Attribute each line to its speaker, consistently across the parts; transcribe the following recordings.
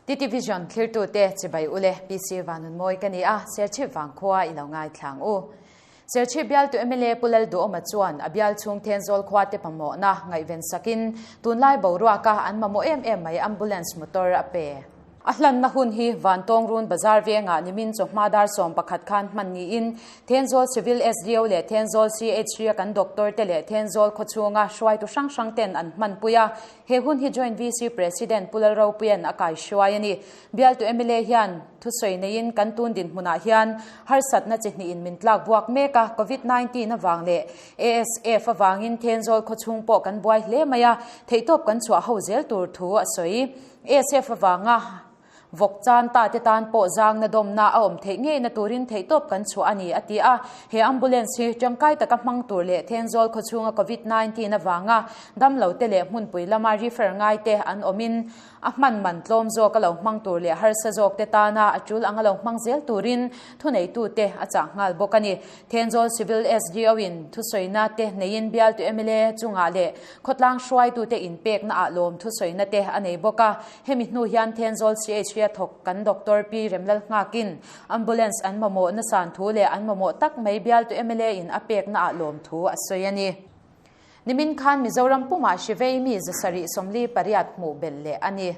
Speaker 1: TT Vision thlirtute chibai ule PC Vanunmawi ka ni a, Serchhip vangkhua i lo ngaithlang u. Serchhip bialtu mla Pu Lalduhawma chuan a bial chhung Thenzawl khua te pamawhna ngaihven sakin tunlai boruaka an mamawh em em mai ambulance motor a pe. A hlanna hun hi Vantawngrun Bazar vengah nimin chawhma dar 11 khan hman niin Thenzawl Civil SDO leh Thenzawl CHC a kan doctor te leh Thenzawl khawchhunga hruaitu hrang hrang ten an hmanpui a. He hun hi Joint VC President Pu Lalropuia'n a kaihruai a ni. Bialtu mla hian thusawi neiin kan tun dinhmunah hian harsatna chi hnihin min tlak buak mek a, Covid 19 avang leh ASF avangin Thenzawl khawchhung pawh kan buai hle mai a, theihtawp kan chhuah ho zel tur thu a sawi. ASF avanga vawk chan ta te tan pawh zangna dawmna a awm theih ngeina turin theihtawp kan chhuah a ni, a ti a. He ambulance hi tangkai taka hmang tur leh Thenzawl khawchhunga Covid 19 avanga damlo te leh hmunpui lama refer ngai te an awmin a hman man tlawm zawk a lo hmang tur leh harsa zawk te tana a tul anga lo hmang zel turin thuneitute a chah nghal bawk a ni. Thenzawl Civil SDO in thusawina te neiin bialtu mla chungah leh khawtlang hruaitute inpekna ah lawm thusawina te a nei bawk a. Hemi hnu hian Thenzawl CHV a thawk kan Doctor Pi Remlal Nghakin ambulance an mamawh nasan thu leh an mamawh tak mai bialtu mla in a pekna ah lawm thu a sawi a ni. Nimin khan Mizoram pumah hrivei mi 748 hmuh belh leh a ni.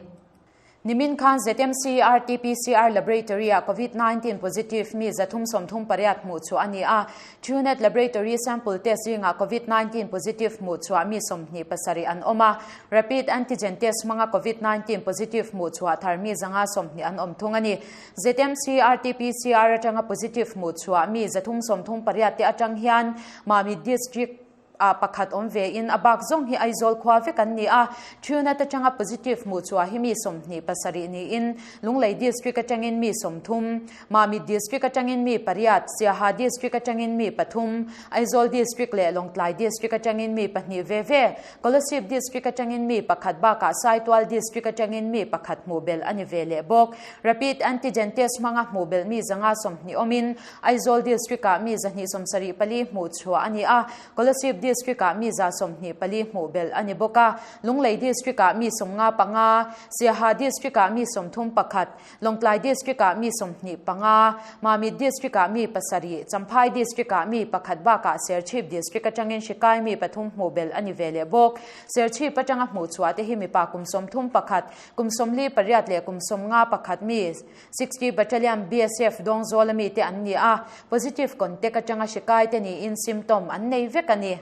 Speaker 1: Nimin khan ZMC RT-PCR Laboratory ah Covid 19 positive mi 338 hmuh chhuah a ni a. Truenat Laboratory sample test zingah Covid 19 positive hmuh chhuah mi 27 an awm a. Rapid antigen test hmanga Covid 19 positive hmuh chhuah thar mi 120 an awm thung a ni. ZMC RT-PCR atanga positive hmuh chhuah mi 338 te atang hian Mamit District ah pakhat awm ve in a bak zawng hi Aizawl khua vek an ni a. Truenat atanga positive hmuh chhuah hi mi 27 niin Lunglei District atangin mi 30, Mamit District atangin mi 8, Siaha District atangin mi 3, Aizawl District leh Lawngtlai District atangin mi 2 ve ve, Kolasib District atangin mi 1 bakah Saitual District atangin mi 1 hmuh belh a ni ve leh bawk. Rapid antigen test hmanga hmuh belh mi 120 awmin Aizawl District ah mi 274 hmuh chhuah a ni a, Kolasib District ah mi 124 hmuh belh a ni bawk a, Lunglei District ah mi 55, Siaha District ah mi 31, Lawngtlai District ah mi 25, Mamit District ah mi 7, Champhai District ah mi 1 bakah Serchhip District atangin hrikai mi 3 hmuh belh a ni ve leh bawk. Serchhip atanga hmuh chhuah te hi mipa kum 31, kum 48 leh kum 51 mi 60 Battalion BSF Dawngzawl ami te an ni a, positive contact atanga hrikai te niin symptom an nei vek a ni.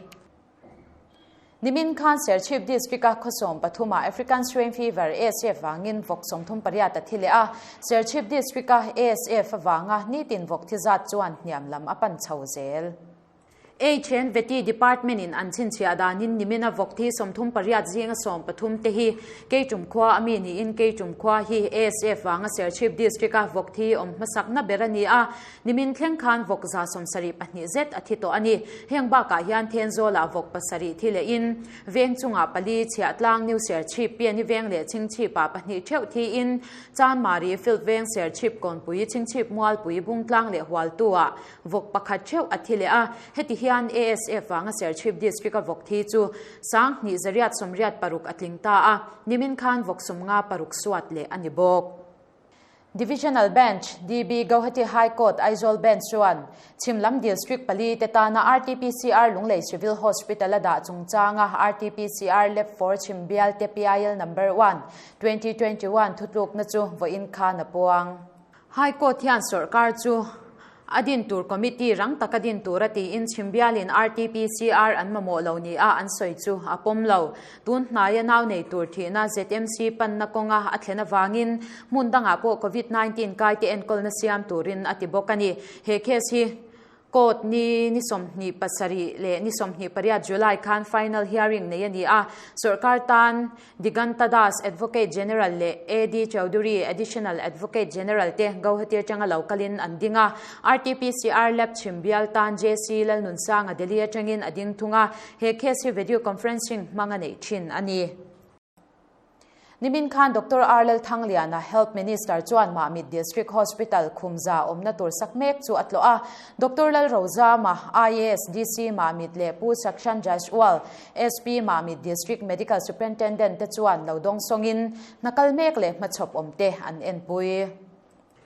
Speaker 1: Nimin khan Serchhip District a khawsawm pathuma African Swine Fever ASF vangin vawk 38 a thi leh a, Serchhip District a ASF avanga nitin vawk thi zat chuan hniam lam a pan chho zel. HN Vety Department in an chhinchhiah danin nimina vawk thi 38 zinga 13 te hi Keitum khua ami niin Keitum khua hi ASF vanga Serchhip District a vawk thi awm hmasakna ber a ni a, nimin thleng khan vawk 72 zet a thi tawh a ni. Heng bakah hian Thenzawlah vawk 7 thi lehin veng chungah 4 Chhiahtlang New Serchhip Piani veng leh Chhingchhipah 2 theuh thiin Chanmari Field veng Serchhip Kawnpui Chhingchhip Mualpui Bungtlang leh Hualtu-ah vawk pakhat theuh a thi leh a, heti hian ASF vanga Serchhip District a vawk thi chu 2186 a tling ta a, nimin khan vawk 56 suat leh a ni bawk. Divisional Bench, DB, Gauhati High Court, Aizawl Bench chuan Chhimlam District pali te tana RT-PCR Lunglei Civil Hospital a dah chungchanga RT-PCR Lab 4 Chhimbial te PIL Number 1, 2021 thutlukna chu vawiin khan a puang. High Court hian sorkar chu a din tur committee rang taka din tur a tiin Chhimbialin RT-PCR an mamawh lo ni a an sawi chu a pawm lo. Tun hnaia nau nei tur thihna ZMC panna kawnga a thlen avangin hmun dangah pawh Covid 19 kai te enkawlna siam turin a ti bawk a ni. He case hi Court ni ni 27 leh ni 28 July khan final hearing nei a ni a, sorkar tan Diganta Das, Advocate General leh AD Chaudhuri, Additional Advocate General te Gauhati atanga lo kalin an ding a, RT-PCR lab chhimbial tan JC Lalnunsanga Delhi atangin a ding thung a, he case hi video conferencing hmanga neih thin a ni. Nimin khan Doctor R Lalthangliana, Health Minister chuan Mamit District Hospital Khumza awmna tur sak mek chu a tlawh a. Doctor Lalrozama, IAS DC Mamit leh Pu Sakshan Jaiswal, SP Mamit District Medical Superintendent te chuan lo dawng sawngin hna kal mek leh hmachhawp awmte an enpui.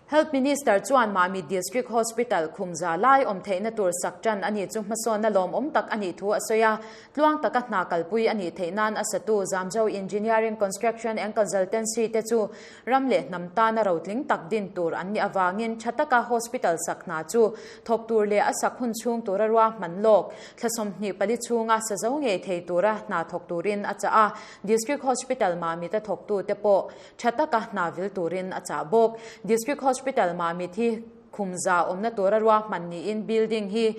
Speaker 1: Health Minister chuan Mamit District Hospital khumza lai awm theihna tur sak tan a nih chu hmasawnna lawmawm tak a nih thu a sawi a. Tluang taka hna kalpui a nih theih nan a satu Zamzo Engineering Construction and Consultancy te chu ram leh hnam tana rotling tak din tur an nih avangin tha taka hospital sak hna chu thawk tur leh a sak hun chhung tura ruahman lawk thla 24 chhunga sa zo ngei thei tura hna thawk turin a chah a. District Hospital Mamit-a thawktute pawh Tha taka hna vil turin a chah bawk. District Hospital Mamit hi khumza awmna tura ruahman niin building hi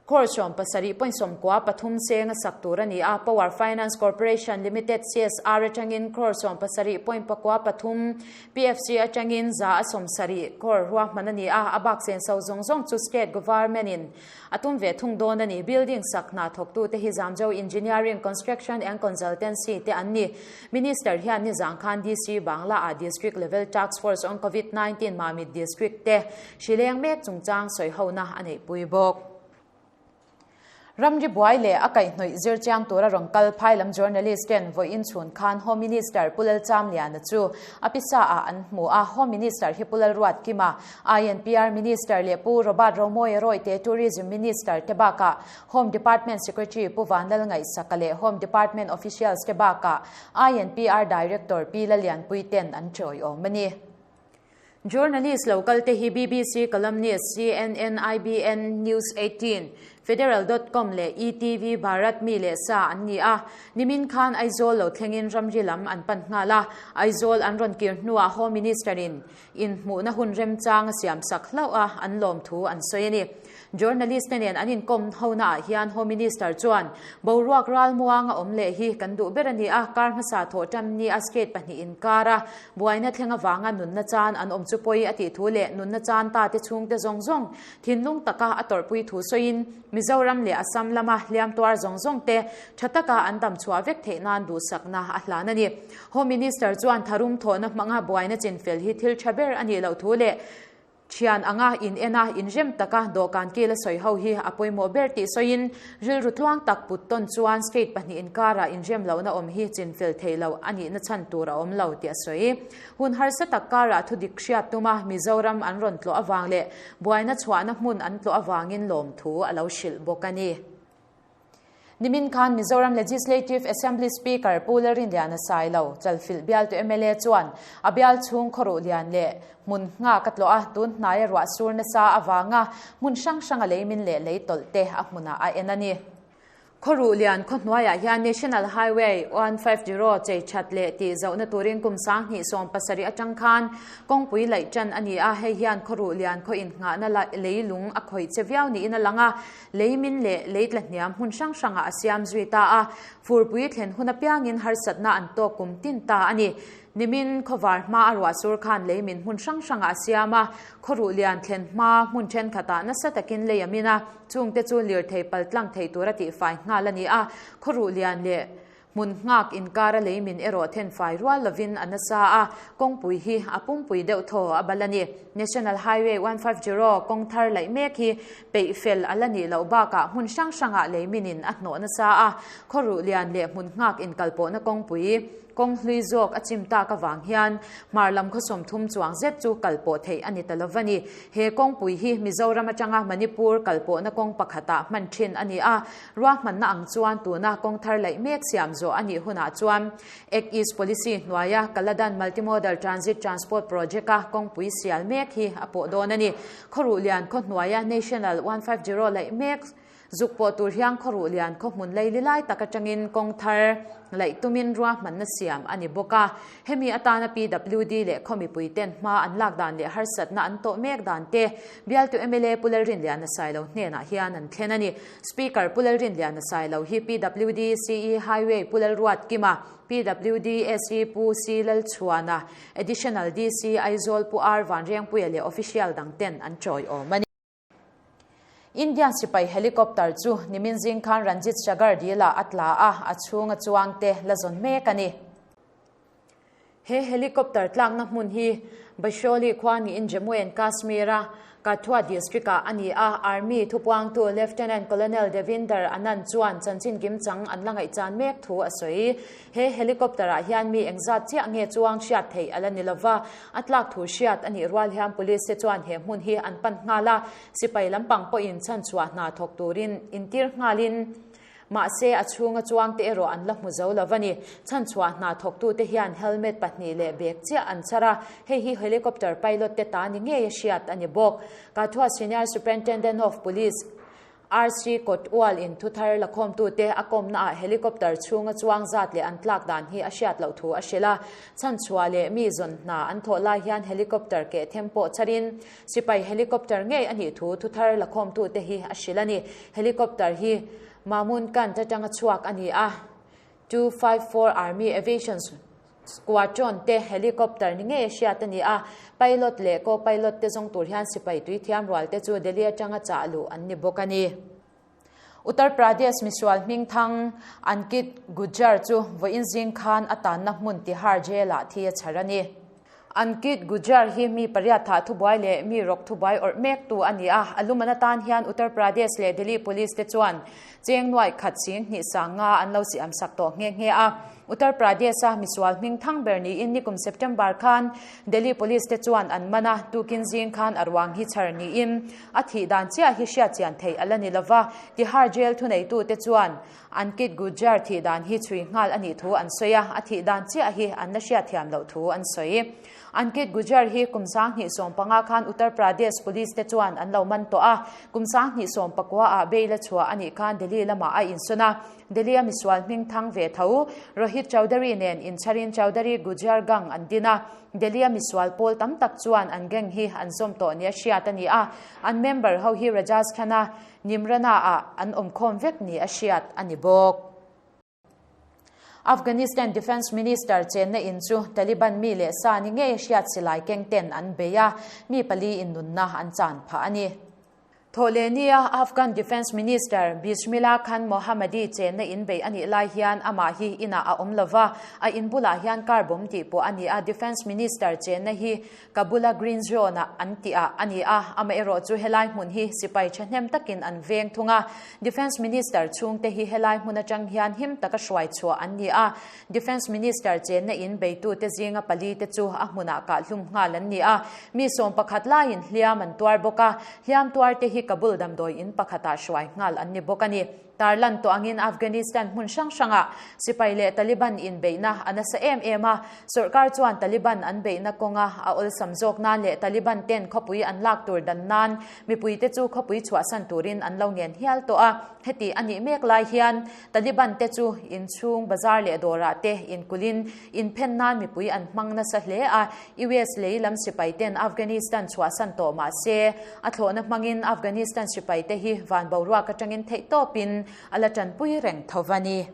Speaker 1: crore 77.93 senga sak tur a ni a. Power Finance Corporation Limited CSR atangin crore 77.93, PFC atangin 170 crore ruahman a ni a. A bak senso zawng zawng chu State Government in A tum ve thung dawn a ni. Building sak hna thawktute hi Zamzo Engineering, Construction and Consultancy te an ni. Minister hian nizang khan DC Bangla ah District Level Task Force on Covid 19 Mamit District te hrileng mek chungchang sawihona a neihpui bawk. Ramri buai leh a kaihhnawih zir chiang tura rawn kal phai lam journalist ten vawiin chhun khan Home Minister Pu Lalchamliana chu a pisa ah an hmu a. Home Minister hi Pu Lalruatkima INPR Minister leh Pu Robert Romawia Royte Tourism Minister te bakah Home Department Secretary Pu Vanlal Ngaihsaka leh Home Department Officials te bakah INPR Director Pi Lalianpui ten an tawiawm a ni. Journalist lo kal te hi BBC columnist, CNN, IBN, News 18, Federal dot com leh ETV Bharat mi leh sa an ni a. Nimin khan Aizawl lo thlengin ramri lam an pan nghal a. Aizawl an rawn kir hnuah Home Minister in Inhmuhna hun remchang a siamsak hlauh a, an lawm thu an sawi a ni. Journalist te nen an inkawm hona ah hian Home Minister chuan, Boruak ralmuang a awm leh hi kan duh ber a ni a, kar hmasa thawh tan ni a state pahnih inkar a buaina thleng avanga nunna chan an awm chu pawi a tih thu leh nunna chan ta te chhungte zawng zawng thinlung taka a tawrhpui thu sawiin Mizoram leh Assam lama hliam tuar zawng zawng te tha taka an dam chhuah vek theih nan duhsakna a hlan a ni. Home Minister chuan tharum thawhna hmanga buaina chinfel hi thil tha ber a nih loh thu leh thian anga in en a, inrem taka dawhkan kil a sawi ho hi a pawimawh ber tih sawiin rilru tluang tak put tawn chuan state pahnih inkarah inrem lohna awm hi chinfel theih loh a nihna chhan tur a awm lo tih a sawi. Hun harsa tak karah thudik hriat tuma Mizoram an rawn tlawh avang leh buaina chhuahna hmun an tlawh avangin lawmthu a lo hrilh bawk a ni. Nimin khan Mizoram Legislative Assembly Speaker Pu Lalrinliana Sailo, Chalfilh bialtu mla chuan a bial chhung khawruh lian leh hmun nghak a tlawh a, tun hnaia ruah sur nasa avanga hmun hrang hranga leimin leh lei tawlh te a hmunah a en a ni. Khawruh lian khaw hnuaiah hian National Highway 150 chei that leh tih zohna turin kum 2017 atang khan kawngpui laih tan a ni a, hei hian khawruh lian khaw innghahna leilung a khawih che viau niin a lang a. Leimin leh lei tla hniam hmun hrang hrangah a siam zui ta a, furpui thlen hun apiangin harsatna an tawk kum tin ta a ni. Nimin khawvar hma a ruah sur khan leimin hmun hrang hrangah a siam a, khawruh lian thlen hma hmun thenkhatah nasa takin lei a min a, chungte chu lirthei paltlang thei tura tihfai nghal a ni a, khawruh lian leh Hmun nghak inkara leimin erawh then fai rual lovin a nasa a, kawngpui hi a pumpui deuh thaw a bal a ni. National Highway 150 kawng thar laih mek hi peih fel a la nih loh bakah hmun hrang hrangah leiminin a hnawh nasa a, khawruh lian leh hmun nghak inkalpawhna kawngpui kawng hlui zawk a chim tak avang hian hmar lam khaw 30 chuang zet chu kalpawh theih a ni ta lo va ni. He kawngpui hi Mizoram atanga Manipur kalpawhna kawng pakhatah hman thin a ni a, Ruahmanna ang chuan tuna kawng thar laih mek siam zawh a nih hunah chuan Act East Policy hnuaia Kaladan Multimodal Transit Transport Project-a kawngpui sial mek hi a pawh dawn a ni. Khawruh lian khaw hnuaia National 150 laih mek zuk pawh tur hian khawruh lian khaw hmun leili lai tak atangin kawng thar laih tumin ruahmanna siam a ni bawk a. Hemi atana PWD leh khaw mipui ten hma an lak dan leh harsatna an tawh mek dan te bialtu mla Pu Lalrinliana Sailo hnenah hian an thlen a ni. Speaker Pu Lalrinliana Sailo hi PWD CE Highway Pu Lalruatkima, PWD SE Pu C Lalchhuana, Additional DC Aizawl Pu R Vanrengpuia leh official dang ten an tawiawm a ni. Indian sipai helicopter chu nimin zing khan Ranjit Sagar dil ah a tla a, a chhunga chuangte la zawn mek a ni. He helicopter tlakna hmun hi Basholi khua niin Jammu and Kashmir-a Kathua district-ah a ni a, Army thupuangtu Lieutenant Colonel Devinder Anand chuan chanchin kimchang an la ngaihchan mek thu a sawi. He helicopter-ah hian mi engzat chiah nge chuang hriat theih a la ni lova, a tlak thu hriat a nih rual hian police te chuan he hmun hi an pan nghal a, sipai lampang pawhin chhanchhuah hna thawk turin intir nghalin Mahse, a chhunga chuangte erawh an la hmu zo lo a ni. Chhanchhuah hna thawktute hian helmet pahnih leh bag chiah an chhar a, hei hi helicopter pilot te ta ni ngei a hriat a ni bawk. Kathua Senior Superintendent of Police, RC Kotwal in thuthar lakhawmtute a kawmnaah helicopter chhunga chuang zat leh an tlak dan hi a hriat loh thu a hrilh a. Chhanchhuah leh mi zawn hna an thawh lai hian helicopter keh them pawh chharin Sipai helicopter ngei a nih thu thuthar lakhawmtute hi a hrilh a ni. Helicopter hi Mamun Kant atanga chhuak a ni a, 254 Army Aviation Squadron te helicopter ni ngei a hriat a ni a, pilot leh co-pilot te zawng tur hian sipai tuithiam rual te chu Delhi atanga chah luh an ni bawk a ni. Uttar Pradesh misual hmingthang Ankit Gujjar chu vawiin zing khan a tanna hmun Tihar Jail-ah thi a chhar a ni. Ankit Gujjar hi mi pariat thah thubuai leh mi rawk thubuai awrh mektu a ni a, a luman atan hian Uttar Pradesh leh Delhi Police te chuan cheng nuaih khat sing hnih sang nga an lo siam sak tawh nghe nghe a. Uttar Pradesh-a misual hmingthang ber niin nikum September khan Delhi Police te chuan an man a, tukin zing khan a ruang hi chhar niin A thih dan chiah hi hriat chian theih a la ni lova, Tihar Jail thuneitute chuan Ankit Gujjar thih dan hi chhui nghal a nih thu an sawi a, a thih dan chiah hi an la hriat thiam loh thu an sawi. Ankit Gujjar hi kum 2015 khan Uttar Pradesh Police te chuan an lo man tawh a, kum 2019 ah bail a chhuah a nih khan Delhi lamah a insawn a, Delhi-a misual hming thang ve tho Rohit Chaudhary nen inchharin Chaudhary Gujjar Gang an din a, Delhi-a misual pawl tam tak chuan an gang hi an zawm tawh nia hriat a ni a, an member ho hi Rajasthan-a Nimrana-ah an awmkhawm vek ni a hriat a ni bawk. Afghanistan Defence Minister chenna in chu Taliban mi leh sa ni ngei a hriat silai keng ten an bei a, mi pali in nunna an chan phah a ni. Thawhlehnia Afghan Defence Minister Bismillah Khan Mohammadi chenna in bei a nih lai hian amah hi inah a awm lova, a in bulah hian car bomb tih pawh a ni a. Defence Minister chenna hi Kabul-a Green Zone-ah an tih ah a ni a, amaherawh chu helai hmun hi sipai thahnem takin an veng thung a. Defence Minister chhungte hi helai hmun atang hian him taka hruai chhuah an ni a. Defence Minister chenna in beitute zinga palite chu a hmunah kahhlum nghal an ni a, mi 11 laiin hliam an tuar bawk a, hliam tuarte hi Kabul damdawi in pakhatah hruai nghal an ni bawk a ni. Tarlan tawh angin Afghanistan hmun hrang hrangah sipai leh Taliban inbeihna a nasa em em a, sawrkar chuan Taliban an beihna kawnga a awlsam zawk nan leh Taliban ten khawpui an lak tur dan nan mipuite chu khawpui chhuahsan turin an lo ngen hial tawh a, heti a nih mek lai hian Taliban te chu inchhung bazar leh dawrah te inkulhin inphen nan mipui an hmang nasa hle a, US lei lam sipai ten Afghanistan chhuahsan tawh mah se, a thlawhna hmangin Afghanistan sipai te hi van boruak atangin theihtawpin a la tanpui reng tho va ni.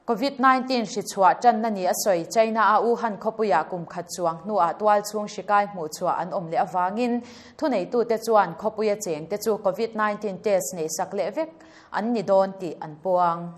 Speaker 1: Covid 19 hri chhuah tanna ni a sawi China-a Wuhan khawpuiah kum khat chuang hnuah tualchhung hri kai hmuh chhuah an awm leh avangin thuneitute chuan khawpuia chengte chu Covid 19 test neihsak leh vek an ni dawn tih an puang.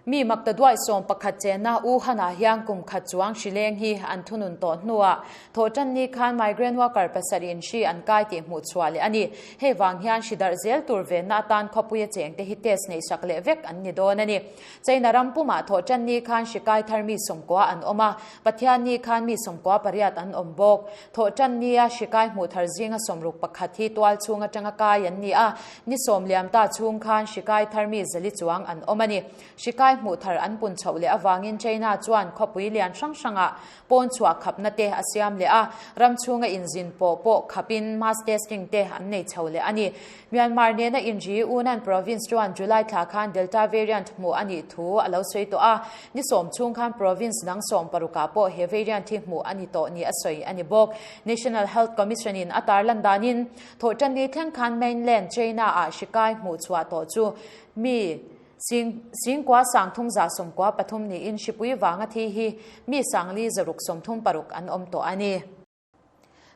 Speaker 1: Mi makta duai 11 chena Wuhan-ah hian kum khat chuang hri leng hi an thunun tawh hnuah thawhtan ni khan migrant worker pasarih in hri an kai tih hmuh chhuah leh a ni. Hei vang hian hri darh zel tur venna atan khawpuia chengte hi test neihsak leh vek an ni dawn a ni. China ram pumah thawhtan ni khan hri kai thar mi 90 an awm a, Pathian ni khan mi 98 an awm bawk. Thawhtan nia hri kai hmuh thar zinga 61 hi tual chhung atanga kai an ni a, Ni sawm liam ta chhung khan hri kai thar mi zali chuang an awm a ni. Hri kai hmuh thar an pun chhoh leh avangin China chuan khawpui lian hrang hrangah pawn chhuah khapna te a siam leh a, ram chhunga inzin pawh pawh khapin mass testing te an nei chho leh a ni. Myanmar nena inri Yunnan province chuan July thla khan Delta variant hmuh a nih thu a lo sawi tawh a, ni sawm chhung khan province dang 16ah pawh he variant hi hmuh a ni tawh ni a sawi a ni bawk. National Health Commission in a tarlan danin Thawhṭanni thleng khan mainland China-ah hri kai hmuh chhuah tawh chu mi sing 3,193 niin hripui vanga thi hi mi 4,636 an awm tawh a ni.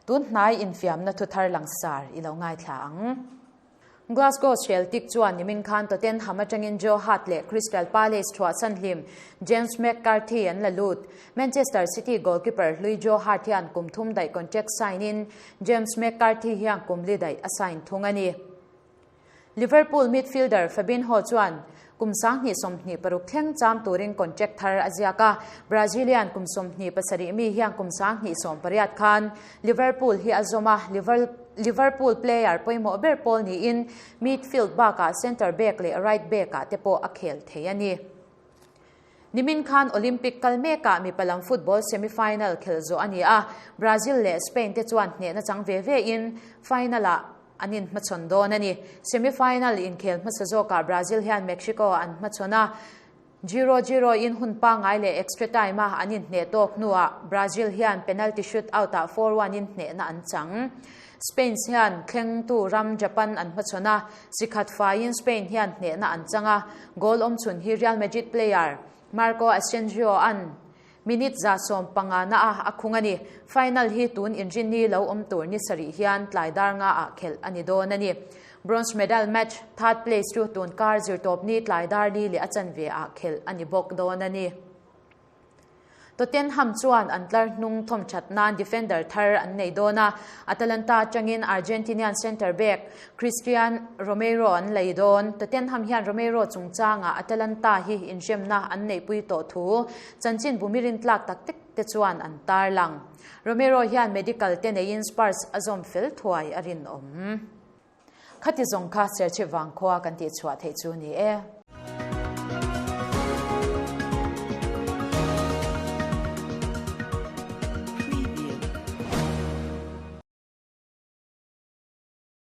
Speaker 1: Tun hnai infiamna thuthar langsar i lo ngaithla ang. Glasgow Celtic chuan nimin khan Tottenham atangin Joe Hart leh Crystal Palace thuahsan hlim James McCarthy an la lut. Manchester City goalkeeper hlui Joe Hart hian kum thum daih contract sign in James McCarthy hian kum li daih a sign thung a ni. Liverpool midfielder Fabinho chuan kum 2026 thleng cham turin contract thar a ziak a, Brazilian kum 27 mi hian kum 2018 khan Liverpool hi a zawm a, Liverpool player pawimawh ber pawl niin midfield bakah centre back leh right back ah te pawh a khel thei a ni. Nimin khan Olympic kal mekah mipa lam football semi-final khelh zawh a ni a, Brazil leh Spain te chuan hnehna chang ve ve in final ah an inhmachhawn dawn a ni. Semi-final inkhel hmasa zawkah Brazil hian Mexico an hmachhawn a, Zero zero in hun pangngai leh extra time a an inhneh tawk hnuah Brazil hian penalty shoot out ah 4-1 in hnehna an chang. Spain hian thlengtu ram Japan an hmachhawn a, sikhat faiin Spain hian hnehna an chang a, goal awmchhun hi Real Madrid player Marco Asensio an minute 150 na a a khung a ni. Final hi tun inrinni lo awm tur ni sarih hian tlai dar nga ah khelh a ni dawn a ni. Bronze medal match third place chu tun kar zirtawpni tlai dar li leh a chanve ah khelh a ni bawk dawn a ni. Tottenham chuan an tlar hnung thawmthat nan defender thar an nei dawn a, Atalanta atangin Argentinian centre back Cristian Romero an lei dawn. Tottenham hian Romero chungchangah Atalanta hi inhremna an neihpui tawh thu chanchin bumirin tlak tak tak te chuan an tarlang. Romero hian medical te neiin Spurs a zawm fel thuai a rinawm. Khati zawng kha Serchhip Vangkhua kan tihchhuah theih chu ni e.